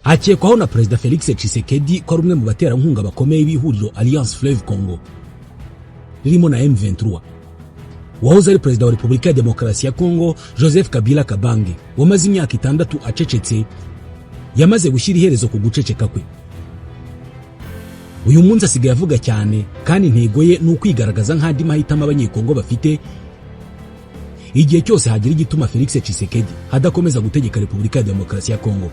Akekwaho na Perezida Felix Tshisekedi ko ari umwe mu baterankunga bakomeye b'ihuriro Alliance Fleuve Congo ririmo na M23. Wahoze ari Perezida wa Repubulika ya Demokarasi ya Congo, Joseph Kabila Kabange, wamaze imyaka 6 acecetse, yamaze gushyira iherezo ku guceceka kwe. Uyu munsi asigaye avuga cyane, kandi intego ye ni ukwigaragaza nk'andi mahitamo Abanyekongo bafite igihe cyose hagira igituma Felix Tshisekedi adakomeza gutegeka Repubulika ya Demokarasi ya Kongo.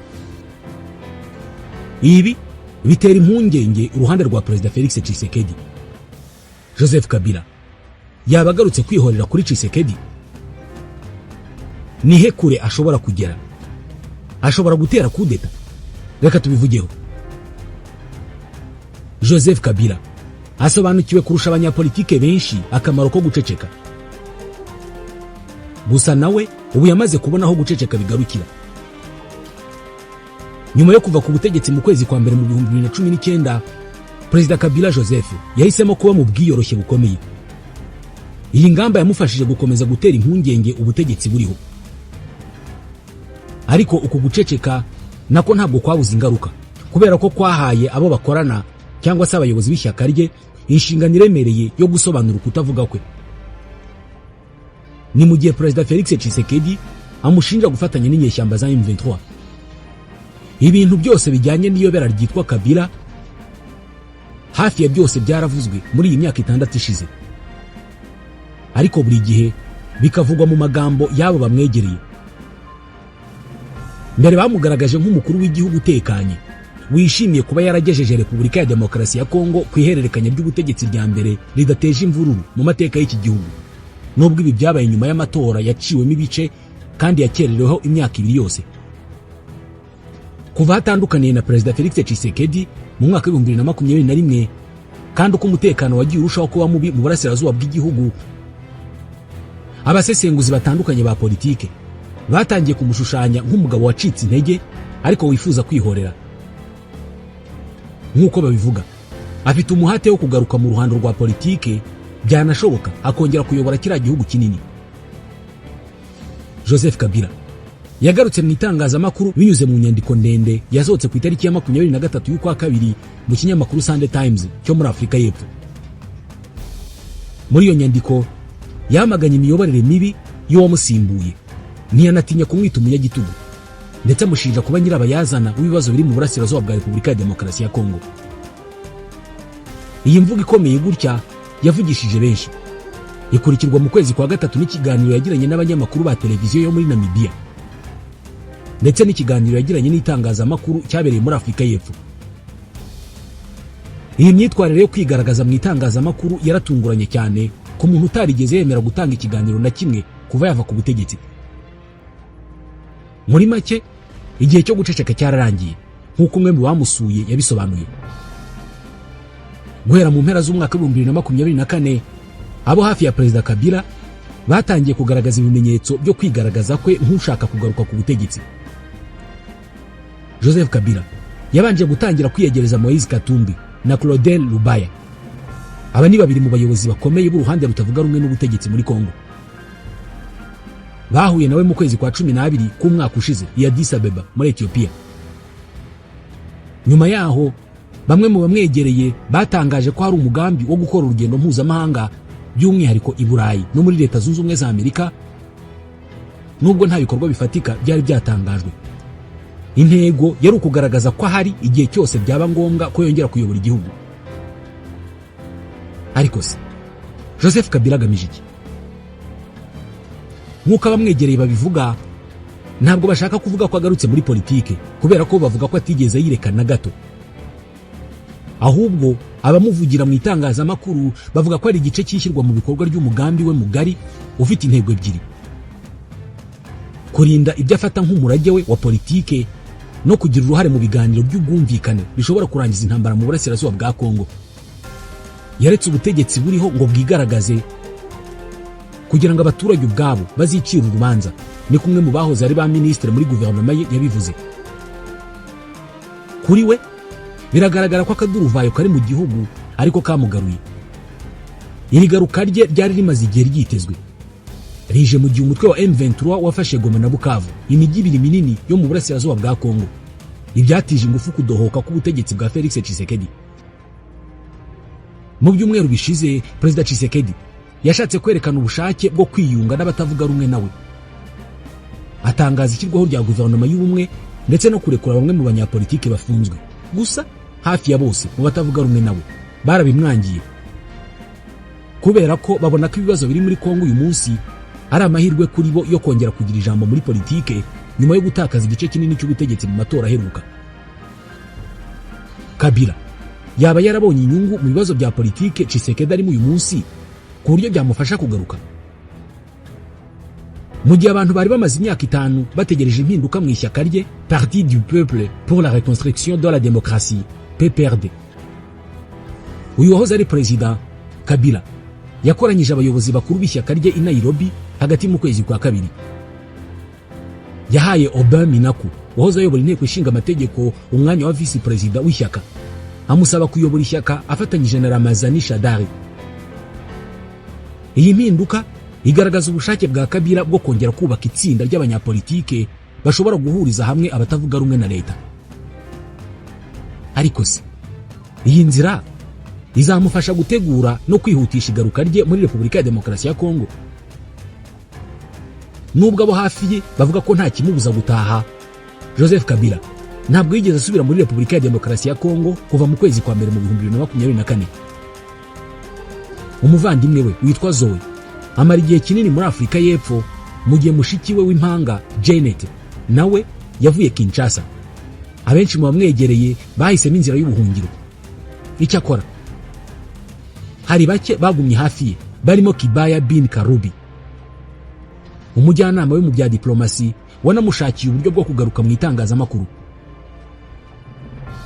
Ibi bitera impungenge uruhande rwa Perezida Felix Tshisekedi. Joseph Kabila yaba agarutse kwihorera kuri Tshisekedi? Nihe kure ashobora kugera? Ashobora gutera kudeta? Reka tubivugeho. Joseph Kabila asobanukiwe kurusha abanyapolitike benshi akamaro ko guceceka. Gusa nawe ubu yamaze kubona aho guceceka bigarukira. Nyuma yo kuva ku butegetsi mu kwezi kwa mbere mu 2019, Perezida Kabila Joseph yahisemo kuba mu bwiyoroshye bukomeye. Iyi ngamba yamufashije gukomeza gutera impungenge ubutegetsi buriho. Ariko uku guceceka nako ntabwo kwabuze ingaruka, kubera ko kwahaye abo bakorana cyangwa se abayobozi b'ishyaka rye inshingano iremereye yo gusobanura ukutavuga kwe. Ni mu gihe Perezida Felix Tshisekedi amushinja gufatanya n'inyeshyamba za M23. Ibintu byose bijyanye n'iyobera ryitwa Kabila, hafi ya byose byaravuzwe muri iyi myaka 6 ishize, ariko buri gihe bikavugwa mu magambo y'abo bamwegereye. Mbere bamugaragaje nk'umukuru w'igihugu utekanye, wishimiye kuba yaragejeje Repubulika ya Demokarasi ya Kongo ku ihererekanya ry'ubutegetsi rya mbere ridateje imvururu mu mateka y'iki gihugu, nubwo ibi byabaye nyuma y'amatora yaciwemo ibice kandi yakerereweho imyaka 2 yose. Kuva hatandukaniye na Perezida Felix Tshisekedi mu mwaka wa 2021, kandi uko umutekano wagiye urushaho kuba mubi mu burasirazuba bw'igihugu, abasesenguzi batandukanye ba politike batangiye kumushushanya nk'umugabo wacitse intege ariko wifuza kwihorera. Nk'uko babivuga, afite umuhate wo kugaruka mu ruhando rwa politike, byanashoboka akongera kuyobora kiriya gihugu kinini. Joseph Kabila yagarutse mu itangazamakuru binyuze mu nyandiko ndende yasohotse ku itariki ya 23 y'ukwa kabiri mu kinyamakuru Sunday Times cyo muri Afurika y'Epfo. Muri iyo nyandiko yamaganye imiyoborere mibi y'uwamusimbuye, ntiyanatinya kumwita umunyagitugu, ndetse amushinja kuba nyirabayazana w'ibibazo biri mu burasirazuba bwa Repubulika ya Demokarasi ya Kongo. Iyi mvugo ikomeye gutya yavugishije benshi, ikurikirwa mu kwezi kwa gatatu n'ikiganiro yagiranye n'abanyamakuru ba televiziyo yo muri Namibiya, ndetse n'ikiganiro yagiranye n'itangazamakuru cyabereye muri Afurika y'Epfo. Iyi myitwarire yo kwigaragaza mu itangazamakuru yaratunguranye cyane ku muntu utarigeze yemera gutanga ikiganiro na kimwe kuva yava ku butegetsi. Muri make, igihe cyo guceceka cyararangiye, nk'uko umwe mu bamusuye yabisobanuye. Guhera mu mpera z'umwaka wa 2024, abo hafi ya Perezida Kabila batangiye kugaragaza ibimenyetso byo kwigaragaza kwe nk'ushaka kugaruka ku butegetsi. Joseph Kabila yabanje gutangira kwiyegereza Moise Katumbi na Claudel Lubaya. Aba ni babiri mu bayobozi bakomeye b'uruhande rutavuga rumwe n'ubutegetsi muri Kongo. Bahuye nawe mu kwezi kwa 12 k'umwaka ushize i Addis Abeba muri Etiyopiya. Nyuma yaho, bamwe mu bamwegereye batangaje ko hari umugambi wo gukora urugendo mpuzamahanga, by'umwihariko i Burayi no muri Leta Zunze Ubumwe za Amerika, nubwo nta bikorwa bifatika byari byatangajwe. Intego yari ukugaragaza ko ahari igihe cyose byaba ngombwa ko yongera kuyobora igihugu. Ariko se Joseph Kabila agamije iki? Nk'uko abamwegereye babivuga, ntabwo bashaka kuvuga ko agarutse muri politike, kubera ko bavuga ko atigeze yireka na gato. Ahubwo abamuvugira mu itangazamakuru bavuga ko ari igice cy'ishyirwa mu bikorwa ry'umugambi we mugari ufite intego ebyiri: kurinda ibyo afata nk'umurage we wa politike no kugira uruhare mu biganiro by'ubwumvikane bishobora kurangiza intambara mu burasirazuba bwa Kongo. Yaretse ubutegetsi buriho ngo bwigaragaze kugira ngo abaturage ubwabo bazicire urubanza, ni kumwe mu bahoze ari ba minisitiri muri guverinoma ye yabivuze. Kuri we biragaragara ko akaduruvayo kari mu gihugu ariko kamugaruye. Iri garuka rye ryari rimaze igihe ryitezwe, rije mu gihe umutwe wa M23 wafashe Goma na Bukavu, imijyi ibiri minini yo mu burasirazuba bwa Kongo. Ibyatije ingufu kudohoka k'ubutegetsi bwa Felix Tshisekedi. Mu byumweru bishize, Perezida Tshisekedi yashatse kwerekana ubushake bwo kwiyunga n'abatavuga rumwe nawe, atangaza ishyirwaho rya guverinoma y'ubumwe ndetse no kurekura bamwe mu banyapolitiki bafunzwe. Gusa hafi ya bose mu batavuga rumwe nawe barabimwangiye, kubera ko babona ko ibibazo biri muri Kongo uyu munsi ari amahirwe kuri bo yo kongera kugira ijambo muri politike nyuma yo gutakaza igice kinini cy'ubutegetsi mu matora aheruka. Kabila yaba yarabonye inyungu mu bibazo bya politike Tshisekedi arimo uyu munsi ku buryo byamufasha kugaruka, mu gihe abantu bari bamaze imyaka 5 bategereje impinduka mu ishyaka rye, Parti du Peuple pour la Reconstruction de la Démocratie, PPRD. Uyu wahoze ari Perezida Kabila yakoranyije abayobozi bakuru b'ishyaka rye i Nairobi hagati mu kwezi kwa kabiri. Yahaye Aubin Minaku, wahoze ayobora Inteko Ishinga Amategeko, umwanya wa visi perezida w'ishyaka, amusaba kuyobora ishyaka afatanyije na Ramazani Shadari. Iyi mpinduka igaragaza ubushake bwa Kabila bwo kongera kubaka itsinda ry'abanyapolitike bashobora guhuriza hamwe abatavuga rumwe na leta. Ariko se iyi nzira izamufasha gutegura no kwihutisha igaruka rye muri Repubulika ya Demokarasi ya Kongo? Nubwo abo hafi ye bavuga ko nta kimubuza gutaha, Joseph Kabila ntabwo yigeze asubira muri Repubulika ya Demokarasi ya Kongo kuva mu kwezi kwa mbere mu 2024. Umuvandimwe we witwa Zoe amara igihe kinini muri Afurika y'Epfo, mu gihe mushiki we w'impanga Janet nawe yavuye Kinshasa. Abenshi mu bamwegereye bahisemo inzira y'ubuhungiro. Icyakora hari bake bagumye hafi ye, barimo Kibaya bin Karubi, umujyanama we mu bya diplomasi, wanamushakiye uburyo bwo kugaruka mu itangazamakuru.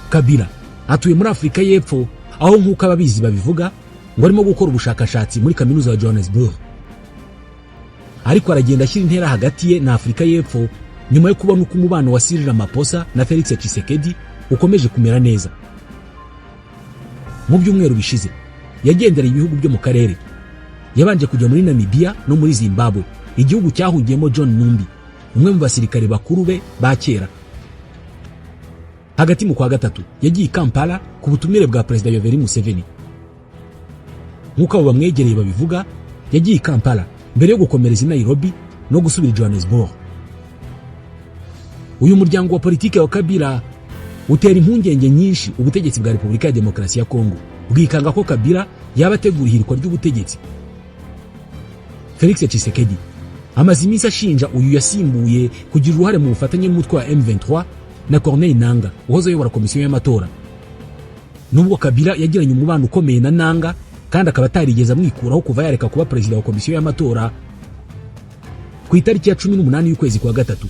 Kabila atuye muri Afurika y'Epfo, aho nk'uko ababizi babivuga ngo arimo gukora ubushakashatsi muri Kaminuza ya Johannesburg. Ariko aragenda ashyira intera hagati ye na Afurika y'Epfo nyuma yo kubona uko umubano wa Cyril Ramaphosa na Felix Tshisekedi ukomeje kumera neza. Mu byumweru bishize yagendereye ibihugu byo mu karere. Yabanje kujya muri Namibia no muri Zimbabwe, igihugu cyahungiyemo John Numbi, umwe mu basirikare bakuru be ba kera. Hagati mu kwa gatatu yagiye i Kampala ku butumire bwa Perezida Yoweri Museveni. Nk'uko abo bamwegereye babivuga, yagiye i Kampala mbere yo gukomereza i Nairobi no gusubira i Johannesburg. Uyu muryango wa politiki wa Kabila utera impungenge nyinshi ubutegetsi bwa Repubulika ya Demokarasi ya Kongo, bwikanga ko Kabila yaba ategura ihirikwa ry'ubutegetsi. Felix Tshisekedi amaze iminsi ashinja uyu yasimbuye kugira uruhare mu bufatanye n'umutwe wa M23 na Corneille Nanga, wahoze ayobora komisiyo y'amatora. Nubwo Kabila yagiranye umubano ukomeye na Nanga kandi akaba atarigeze amwikuraho kuva yareka kuba perezida wa komisiyo y'amatora, ku itariki ya 18 y'ukwezi kwa gatatu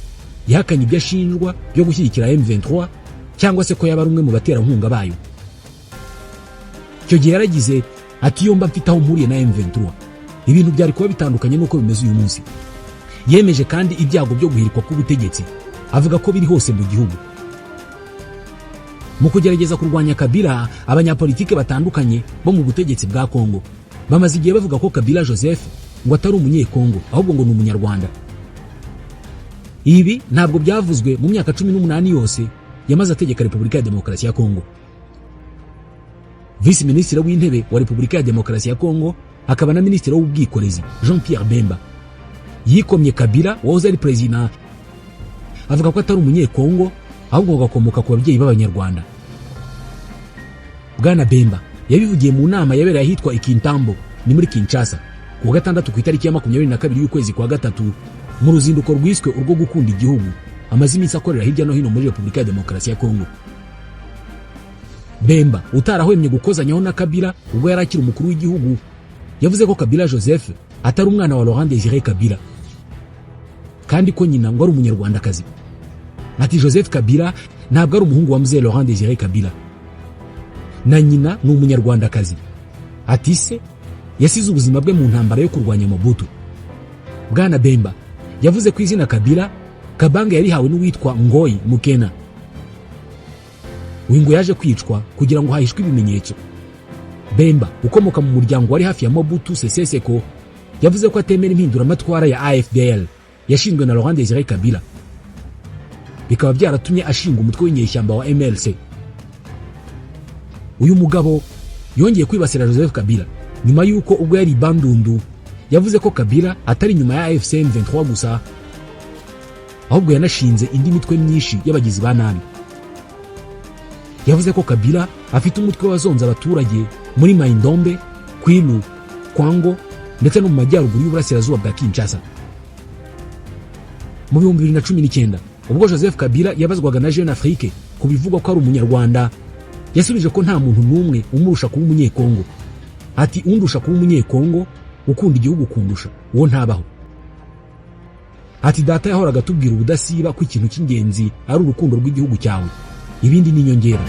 yahakanye ibyo ashinjwa byo gushyigikira M23 cyangwa se ko yaba ari umwe mu baterankunga bayo. Icyo gihe yaragize ati: "Iyo mba mfite aho mpuriye na M23, ibintu byari kuba bitandukanye n'uko bimeze uyu munsi." Yemeje kandi ibyago byo guhirikwa k'ubutegetsi, avuga ko biri hose mu gihugu. Mu kugerageza kurwanya Kabila, abanyapolitike batandukanye bo mu butegetsi bwa Kongo bamaze igihe bavuga ko Kabila Joseph ngo atari Umunyekongo, ahubwo ngo ni Umunyarwanda. Ibi ntabwo byavuzwe mu myaka 18 yose yamaze ategeka Repubulika ya Demokarasi ya Kongo. Visi Minisitiri w'Intebe wa Repubulika ya Demokarasi ya Kongo akaba na Minisitiri w'Ubwikorezi, Jean Pierre Bemba, yikomye Kabila wahoze ari perezida, avuga ko atari Umunyekongo, ahubwo agakomoka ku babyeyi b'Abanyarwanda. Bwana Bemba yabivugiye mu nama yabereye ahitwa Ikintambo, ni muri Kinshasa, ku wa gatandatu ku itariki ya 22 y'ukwezi kwa gatatu, mu ruzinduko rwiswe urwo gukunda igihugu amaze iminsi akorera hirya no hino muri Repubulika ya Demokarasi ya Kongo. Bemba, utarahwemye gukozanyaho na Kabila ubwo yari akiri umukuru w'igihugu, yavuze ko Kabila Joseph atari umwana wa Laurent Desire Kabila kandi ko nyina ngo ari Umunyarwandakazi. Ati: "Joseph Kabila ntabwo ari umuhungu wa Mzee Laurent Desire Kabila, na nyina ni Umunyarwandakazi." Ati: "Se yasize ubuzima bwe mu ntambara yo kurwanya Mobutu." Bwana Bemba yavuze ko izina Kabila Kabanga yarihawe n'uwitwa Ngoyi Mukena. Uyu ngo yaje kwicwa kugira ngo hahishwe ibimenyetso. Bemba, ukomoka mu muryango wari hafi ya Mobutu Sese Seko, yavuze ko atemera impinduramatwara ya AFDL yashinzwe na Laurent Desire Kabila. Bikaba byaratumye ashinga umutwe w'inyeshyamba wa MLC. Uyu mugabo yongeye kwibasira Joseph Kabila nyuma y'uko ubwo yari Bandundu yavuze ko Kabila atari inyuma ya AFC M23 gusa, ahubwo yanashinze indi mitwe myinshi y'abagizi ba nabi. Yavuze ko Kabila afite umutwe wazonze abaturage muri Maindombe, Kwilu, Kwango ndetse no mu majyaruguru y'uburasirazuba bwa Kinshasa. Mu 2019, ubwo Joseph Kabila yabazwaga na Jeune Afrique ku bivugwa ko ari Umunyarwanda, yasubije ko nta muntu n'umwe umurusha kuba Umunyekongo. Ati: "Undusha kuba Umunyekongo, ukunda igihugu kundusha, uwo ntabaho." Ati: "Data yahoraga atubwira ubudasiba ko ikintu cy'ingenzi ari urukundo rw'igihugu cyawe, ibindi ni inyongera."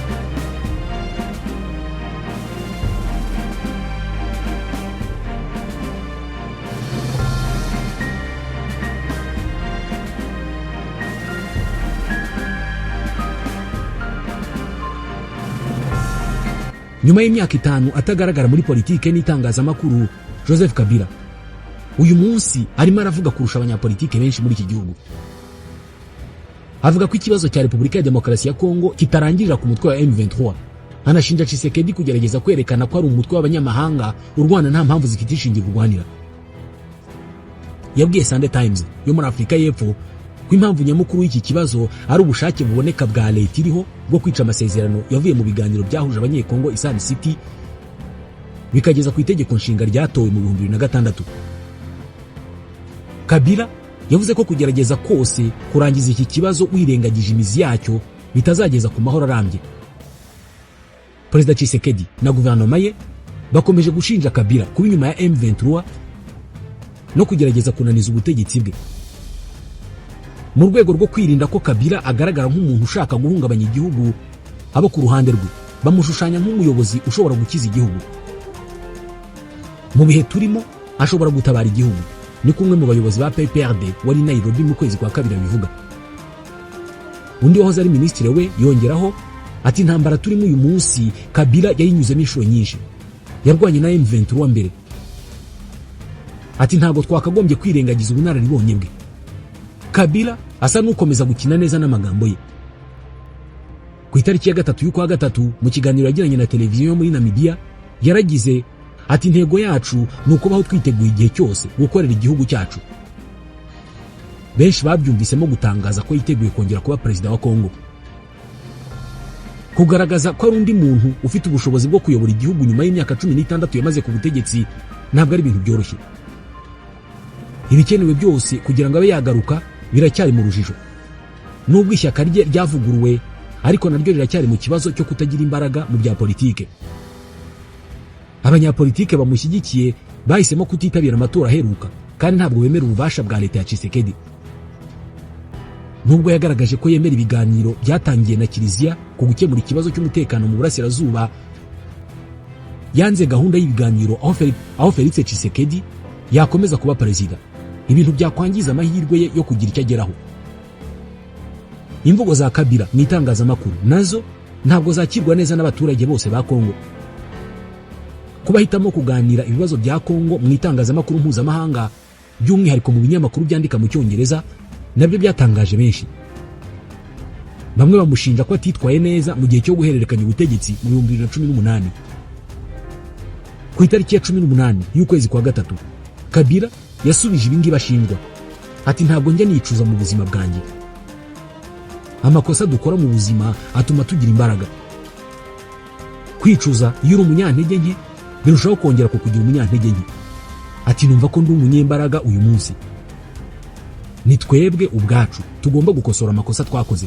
Nyuma y'imyaka 5 atagaragara muri politike n'itangazamakuru, Joseph Kabila uyu munsi arimo aravuga kurusha abanyapolitike benshi muri iki gihugu. Avuga ko ikibazo cya Repubulika ya Demokarasi ya Kongo kitarangirira ku mutwe wa M23. Anashinja Tshisekedi kugerageza kwerekana ko ari umutwe w'abanyamahanga urwana nta mpamvu zifite ishingiro urwanira. Yabwiye Sunday Times yo muri Afurika y'Epfo ko impamvu nyamukuru y'iki kibazo ari ubushake buboneka bwa leta iriho bwo kwica amasezerano yavuye mu biganiro byahuje Abanyekongo i Sun City, bikageza ku itegeko nshinga ryatowe mu 2006. Kabila yavuze ko kugerageza kose kurangiza iki kibazo wirengagije imizi yacyo bitazageza ku mahoro arambye. Perezida Tshisekedi na guverinoma ye bakomeje gushinja Kabila kuba inyuma ya M23 no kugerageza kunaniza ubutegetsi bwe. Mu rwego rwo kwirinda ko Kabila agaragara nk'umuntu ushaka guhungabanya igihugu, abo ku ruhande rwe bamushushanya nk'umuyobozi ushobora gukiza igihugu. Mu bihe turimo ashobora gutabara igihugu, ni kumwe mu bayobozi ba PPRD wari Nairobi mu kwezi kwa kabiri abivuga. Undi wahoze ari minisitiri we yongeraho ati: "Intambara turimo uyu munsi Kabila yayinyuzemo inshuro nyinshi, yarwanye na M23 mbere." Ati: "Ntabwo twakagombye kwirengagiza ubunararibonye bwe." Kabila asa n'ukomeza gukina neza n'amagambo ye. Ku itariki ya 3 y'ukwa gatatu, mu kiganiro yagiranye na televiziyo yo muri Namibia, yaragize ati: "Intego yacu ni ukubaho twiteguye igihe cyose gukorera igihugu cyacu." Benshi babyumvisemo gutangaza ko yiteguye kongera kuba perezida wa Kongo. Kugaragaza ko ari undi muntu ufite ubushobozi bwo kuyobora igihugu nyuma y'imyaka 16 yamaze ku butegetsi ntabwo ari ibintu byoroshye. Ibikenewe byose kugira ngo abe yagaruka biracyari mu rujijo. Nubwo ishyaka rye ryavuguruwe, ariko naryo riracyari mu kibazo cyo kutagira imbaraga mu bya politike. Abanyapolitike bamushyigikiye bahisemo kutitabira amatora aheruka, kandi ntabwo bemera ububasha bwa leta ya Tshisekedi. Nubwo yagaragaje ko yemera ibiganiro byatangiye na Kiliziya ku gukemura ikibazo cy'umutekano mu burasirazuba, yanze gahunda y'ibiganiro aho Felix Tshisekedi yakomeza kuba perezida, ibintu byakwangiza amahirwe ye yo kugira icyo ageraho. Imvugo za Kabila mu itangazamakuru nazo ntabwo zakirwa neza n'abaturage bose ba Kongo. Kuba ahitamo kuganira ibibazo bya Kongo mu itangazamakuru mpuzamahanga, by'umwihariko mu binyamakuru byandika mu Cyongereza, nabyo byatangaje benshi. Bamwe bamushinja ko atitwaye neza mu gihe cyo guhererekanya ubutegetsi mu 2018. Ku itariki ya 18 y'ukwezi kwa gatatu, Kabila yasubije ibingibi ashinjwa. Ati: "Ntabwo njya nicuza mu buzima bwanjye. Amakosa dukora mu buzima atuma tugira imbaraga. Kwicuza iyo uri umunyantege nke birushaho kongera kukugira umunyantege nke." Ati: "Numva ko ndi umunyembaraga uyu munsi. Ni twebwe ubwacu tugomba gukosora amakosa twakoze."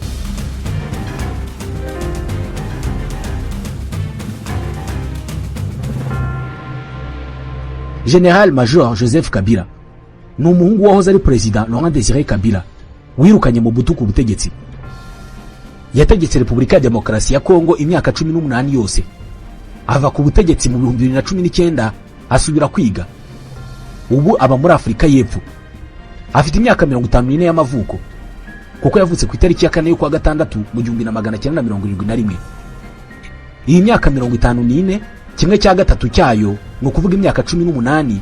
General Major Joseph Kabila ni umuhungu wahoze ari perezida Laurent Desire Kabila wirukanye Mobutu ku butegetsi. Yategetse Repubulika ya Demokarasi ya Kongo imyaka 18 yose, ava ku butegetsi mu 2019, asubira kwiga. Ubu aba muri Afurika y'Epfo. Afite imyaka 54 y'amavuko, kuko yavutse ku itariki ya 4 y'ukwa gatandatu mu 1971. Iyi myaka 54, 1/3 cyayo, ni ukuvuga imyaka 18,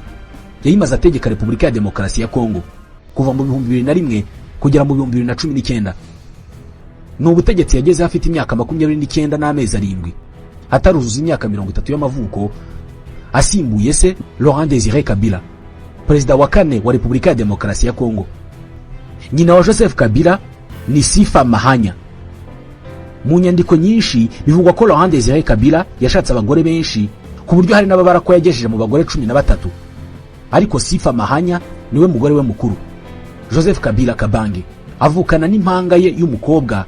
yayimaze ategeka Repubulika ya Demokarasi ya Kongo kuva mu 2001 kugera mu 2019. Ni ubutegetsi yagezeho afite imyaka 29 n'amezi 7, ataruzuza imyaka 30 y'amavuko, asimbuye se Laurent Desire Kabila, perezida wa kane wa Repubulika ya Demokarasi ya Kongo. Nyina wa Joseph Kabila ni Sifa Mahanya. Mu nyandiko nyinshi bivugwa ko Laurent Desire Kabila yashatse abagore benshi, ku buryo hari n'ababara ko yagejeje mu bagore 13, ariko Sifa Mahanya niwe mugore we mukuru. Joseph Kabila Kabange avukana n'impanga ye y'umukobwa,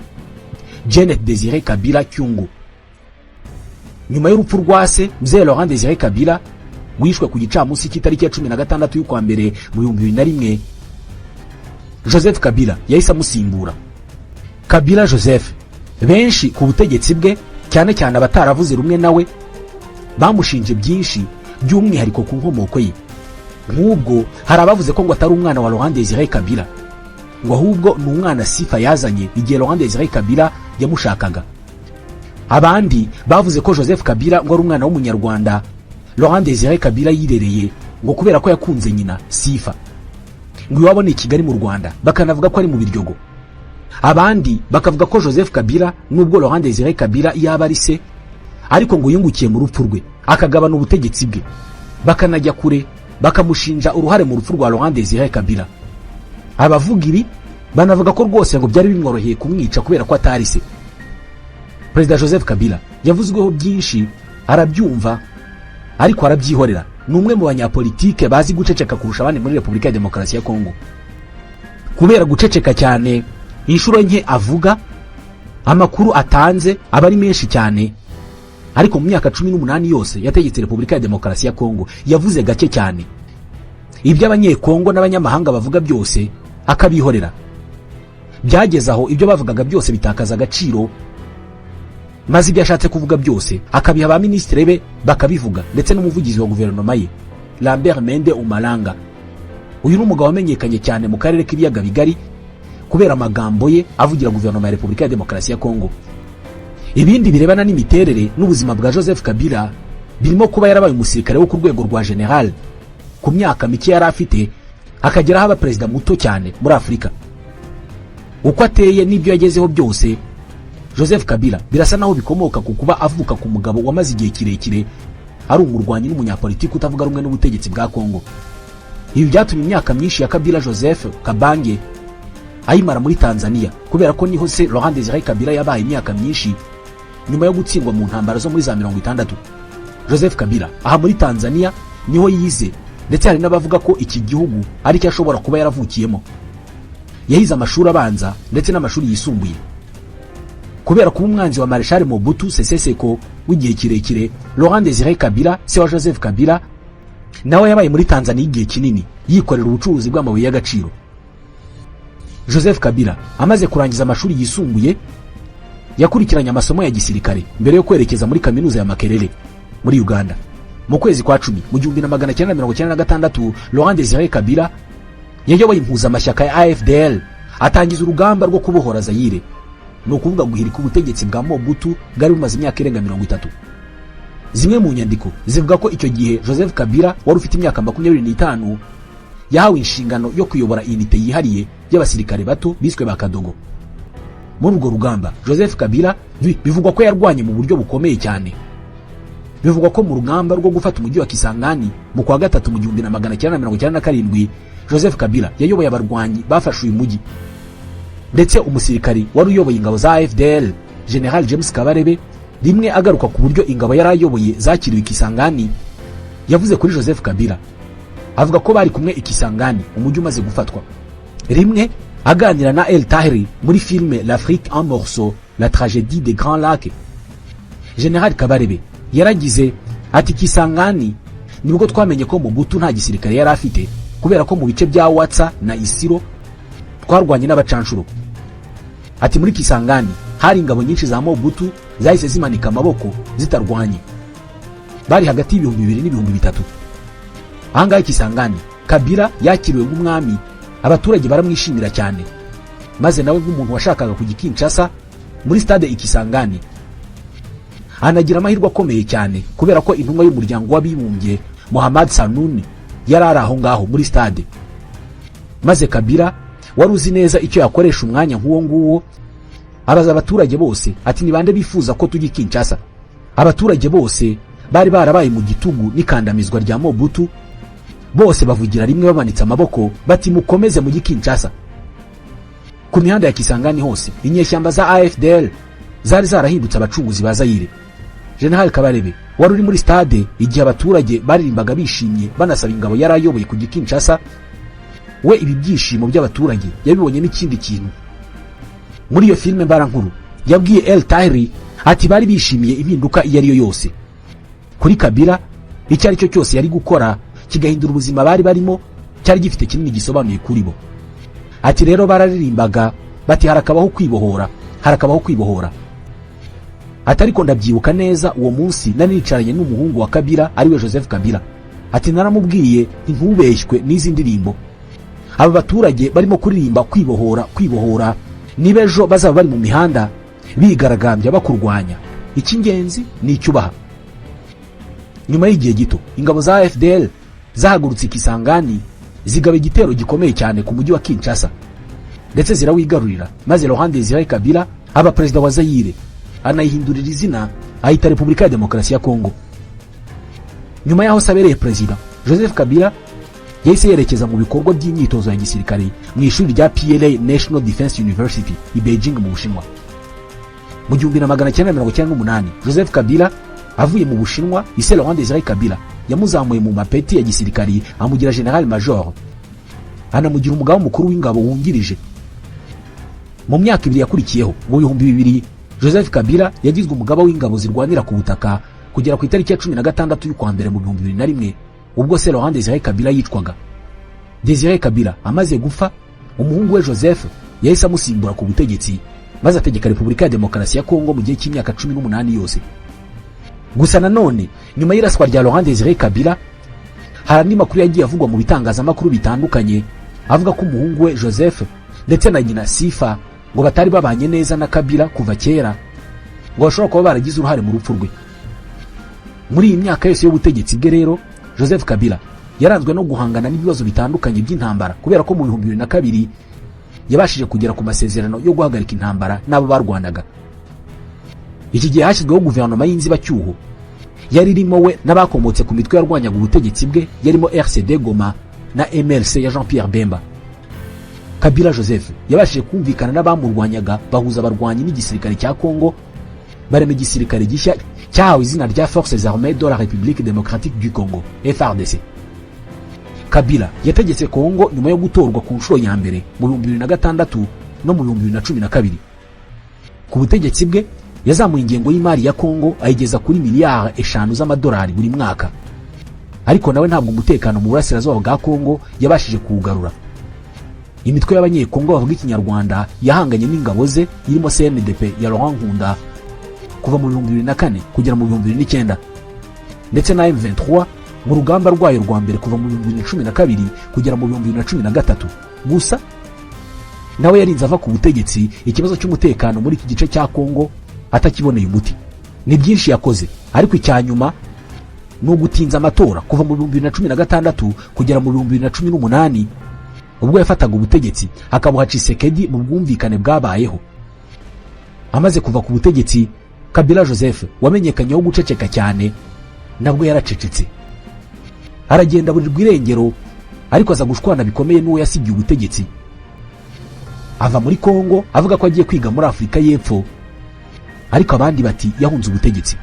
Janet Desire Kabila Kyungu. Nyuma y'urupfu rwa se, Mzee Laurent Desire Kabila, wishwe ku gicamunsi cy'itariki ya 16 y'ukwa mbere mu 2001, Joseph Kabila yahise amusimbura. Kabila Joseph, benshi ku butegetsi bwe, cyane cyane abataravuze rumwe nawe, bamushinje byinshi, by'umwihariko ku nkomoko ye. Nk'ubwo hari abavuze ko ngo atari umwana wa Laurent Desire Kabila, ngo ahubwo ni umwana Sifa yazanye igihe Laurent Desire Kabila yamushakaga. Abandi bavuze ko Joseph Kabila ngo ari umwana w'Umunyarwanda Laurent Desire Kabila yirereye, ngo kubera ko yakunze nyina Sifa, ngo iwabo ni i Kigali mu Rwanda, bakanavuga ko ari mu Biryogo. Abandi bakavuga ko Joseph Kabila, nubwo Laurent Desire Kabila yaba ari se, ariko ngo yungukiye mu rupfu rwe akagabana ubutegetsi bwe, bakanajya kure bakamushinja uruhare mu rupfu rwa Laurent Desire Kabila. Abavuga ibi banavuga ko rwose ngo byari bimworoheye kumwica kubera ko atari se. Perezida Joseph Kabila yavuzweho byinshi, arabyumva ariko arabyihorera. Ni umwe mu banyapolitike bazi guceceka kurusha abandi muri Repubulika ya Demokarasi ya Kongo. Kubera guceceka cyane, inshuro nke avuga, amakuru atanze aba ari menshi cyane. Ariko mu myaka 18 yose yategetse Repubulika ya Demokarasi ya Kongo, yavuze gake cyane. Ibyo Abanyekongo n'abanyamahanga bavuga byose akabihorera. Byageze aho ibyo bavugaga byose bitakaza agaciro, maze ibyo ashatse kuvuga byose akabiha ba minisitiri be bakabivuga, ndetse n'umuvugizi wa guverinoma ye, Lambert Mende Omalanga. Uyu ni umugabo wamenyekanye cyane mu karere k'Ibiyaga Bigari kubera amagambo ye avugira guverinoma ya Repubulika ya Demokarasi ya Kongo. Ibindi birebana n'imiterere n'ubuzima bwa Joseph Kabila birimo kuba yarabaye umusirikare wo ku rwego rwa general ku myaka mike yari afite, akageraho aba perezida muto cyane muri Afurika. Uko ateye n'ibyo yagezeho byose Joseph Kabila birasa naho bikomoka ku kuba avuka ku mugabo wamaze igihe kirekire ari umurwanyi n'umunyapolitiki utavuga rumwe n'ubutegetsi bwa Kongo. Ibi byatumye imyaka myinshi ya Kabila Joseph Kabange ayimara muri Tanzania, kubera ko niho se Laurent Desire Kabila yabaye imyaka myinshi nyuma yo gutsindwa mu ntambara zo muri za 60. Joseph Kabila aha muri Tanzania niho yize, ndetse hari n'abavuga ko iki gihugu aricyo ashobora kuba yaravukiyemo. Yahize amashuri abanza ndetse n'amashuri yisumbuye. Kubera kuba umwanzi wa Marshal Mobutu Sese Seko w'igihe kirekire, Laurent Desire Kabila, se wa Joseph Kabila, nawe yabaye muri Tanzania igihe kinini yikorera ubucuruzi bw'amabuye y'agaciro. Joseph Kabila amaze kurangiza amashuri yisumbuye, yakurikiranye amasomo ya gisirikare mbere yo kwerekeza muri kaminuza ya Makerere muri Uganda. Mu kwezi kwa 10 mu 1996, Laurent Desire Kabila yayoboye impuzamashyaka ya AFDL, atangiza urugamba rwo kubohora Zayire, ni ukuvuga guhirika ubutegetsi bwa Mobutu bwari bumaze imyaka irenga 30. Zimwe mu nyandiko zivuga ko icyo gihe Joseph Kabila wari ufite imyaka 25 yahawe inshingano yo kuyobora unité yihariye y'abasirikare bato biswe ba Kadogo. Muri urwo rugamba Joseph Kabila bivugwa ko yarwanye mu buryo bukomeye cyane. Bivugwa ko mu rugamba rwo gufata umujyi wa Kisangani mu kwa gatatu mu 1997, Joseph Kabila yayoboye abarwanyi bafashe uyu mujyi, ndetse umusirikari wari uyoboye ingabo za AFDL, General James Kabarebe, rimwe agaruka ku buryo ingabo yari ayoboye zakiriwe i Kisangani, yavuze kuri Joseph Kabila, avuga ko bari kumwe i Kisangani umujyi umaze gufatwa. Rimwe aganira na El Tahri muri filime "L'Afrique en morceaux, la tragédie des Grands Lacs", General Kabarebe yaragize ati: "Kisangani nibwo twamenye ko Mobutu nta gisirikare yari afite, kubera ko mu bice bya Watsa na Isiro twarwanye n'abacanshuro." Ati: "Muri Kisangani hari ingabo nyinshi za Mobutu zahise zimanika amaboko zitarwanye, bari hagati y'2000 n'3000." Ahangaha Kisangani, Kabila yakiriwe nk'umwami, abaturage baramwishimira cyane, maze nawe nk'umuntu washakaga kujya i Kinshasa, muri stade i Kisangani anagira amahirwe akomeye cyane kubera ko intumwa y'Umuryango w'Abibumbye, Mohamed Sanuni, yari ari aho ngaho muri stade, maze Kabila wari uzi neza icyo yakoresha umwanya nk'uwo nguwo Abaza abaturage bose ati: "Ni bande bifuza ko tujya i Kinshasa?" Abaturage bose bari barabaye mu gitugu n'ikandamizwa rya Mobutu, bose bavugira rimwe bamanitse amaboko bati: "Mukomeze mujye Kinshasa." Ku mihanda ya Kisangani hose, inyeshyamba za AFDL zari zarahindutse abacunguzi ba Zayire. General Kabarebe wari uri muri stade igihe abaturage baririmbaga bishimye, banasaba ingabo yari ayoboye kujya Kinshasa, we ibi byishimo by'abaturage yabibonyemo ikindi kintu. Muri iyo filime mbarankuru yabwiye El Tahri ati: "Bari bishimiye impinduka iyo ari yo yose. Kuri Kabila, icyo ari cyo cyose yari gukora kigahindura ubuzima bari barimo cyari gifite kinini gisobanuye kuri bo." Ati: "Rero bararirimbaga bati: 'Harakabaho kwibohora, harakabaho kwibohora.'" Ati: "Ariko ndabyibuka neza, uwo munsi nari nicaranye n'umuhungu wa Kabila, ariwe Joseph Kabila." Ati: "Naramubwiye nti: 'Ntubeshywe n'izi ndirimbo aba baturage barimo kuririmba kwibohora, kwibohora. Niba ejo bazaba bari mu mihanda bigaragambya bakurwanya, icy'ingenzi ni icyo ubaha.'" Nyuma y'igihe gito, ingabo za AFDL zahagurutse Kisangani, zigaba igitero gikomeye cyane ku mujyi wa Kinshasa, ndetse zirawigarurira, maze Laurent Desire Kabila aba perezida wa Zaire, anayihindurira izina, ayita Repubulika ya Demokarasi ya Kongo. Nyuma y'aho se abereye perezida, Joseph Kabila yahise yerekeza mu bikorwa by'imyitozo ya gisirikare mu ishuri rya PLA National Defense University i Beijing mu Bushinwa. Mu 1998, Joseph Kabila avuye mu Bushinwa, ise Laurent Desire Kabila yamuzamuye mu mapeti ya gisirikari, amugira general major, anamugira umugaba mukuru w'ingabo wungirije. Mu myaka 2 yakurikiyeho, mu 2000, Joseph Kabila yagizwe umugaba w'ingabo zirwanira ku butaka kugera ku itariki ya 16 y'ukwa mbere mu 2001, ubwo se Laurent Desire Kabila yicwaga. Desire Kabila amaze gupfa, umuhungu we Joseph yahise amusimbura ku butegetsi, maze ategeka Repubulika ya Demokarasi ya Kongo mu gihe cy'imyaka 18 yose. Gusa nanone, nyuma y'iraswa rya Laurent Desire Kabila, hari andi makuru yagiye avugwa mu bitangazamakuru bitandukanye, avuga ko umuhungu we Joseph ndetse na nyina Sifa ngo batari babanye neza na Kabila kuva kera, ngo bashobora kuba baragize uruhare mu rupfu rwe. Muri iyi myaka yose y'ubutegetsi bwe rero, Joseph Kabila yaranzwe no guhangana n'ibibazo bitandukanye by'intambara, kubera ko mu 2002 yabashije kugera ku masezerano yo guhagarika intambara n'abo barwanaga. Iki gihe hashyizweho guverinoma y'inzibacyuho yari irimo we n'abakomotse ku mitwe yarwanyaga ubutegetsi bwe, yarimo RCD Goma na MLC ya Jean Pierre Bemba. Kabila Joseph yabashije kumvikana n'abamurwanyaga, bahuza abarwanyi n'igisirikare cya Congo, barema igisirikare gishya cyahawe izina rya Forces Armées de la République Démocratique du Congo, FARDC. Kabila yategetse Congo nyuma yo gutorwa ku nshuro ya mbere mu 2006 no mu 2012. Ku butegetsi bwe yazamuye ingengo y'imari ya Congo, ayigeza kuri miliyari 5 z'amadolari buri mwaka. Ariko nawe ntabwo umutekano mu burasirazuba bwa Congo yabashije kuwugarura. Imitwe y'Abanyekongo bavuga Ikinyarwanda yahanganye n'ingabo ze, irimo CNDP ya Laurent Nkunda kuva mu 2004 kugera mu 2009, ndetse na M23 mu rugamba rwayo rwa mbere kuva mu 2012 kugera mu 2013. Gusa nawe yarinze ava ku butegetsi ikibazo cy'umutekano muri iki gice cya Kongo atakiboneye umuti. Ni byinshi yakoze, ariko icya nyuma ni ugutinza amatora kuva mu 2016 kugera mu 2018, ubwo yafataga ubutegetsi akabuha Tshisekedi mu bwumvikane bwabayeho. Amaze kuva ku butegetsi, Kabila Joseph wamenyekanyeho guceceka cyane, nabwo yaracecetse, aragenda burirwa irengero. Ariko aza gushwana bikomeye n'uwo yasigiye ubutegetsi, ava muri Kongo avuga ko agiye kwiga muri Afurika y'Epfo, ariko abandi bati yahunze ubutegetsi.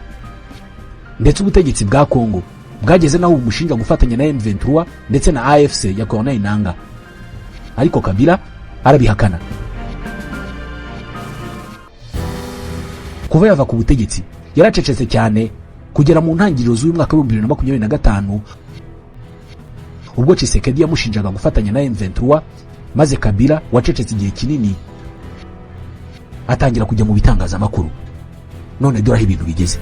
Ndetse ubutegetsi bwa Kongo bwageze naho bumushinja gufatanya na M23 ndetse na AFC ya Corneille Nanga, ariko Kabila arabihakana. Kuva yava ku butegetsi yaracecetse cyane kugera mu ntangiriro z'uyu mwaka wa 2025, ubwo Tshisekedi yamushinjaga gufatanya na M23, maze Kabila wacecetse igihe kinini atangira kujya mu bitangazamakuru. None dore aho ibintu bigeze.